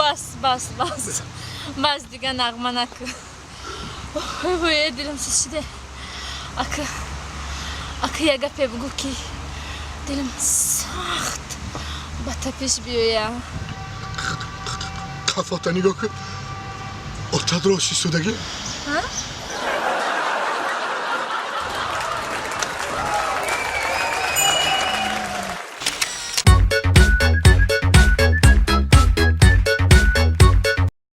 Бас, бас, бас, бас, дига нағма накун. Ой, дилам сӯз шиде. Ака, ака, як гапе бугӯ, ки дилам сахт ба тапиш биёя. Қафота нигоҳ кун, отат рост истодагӣ.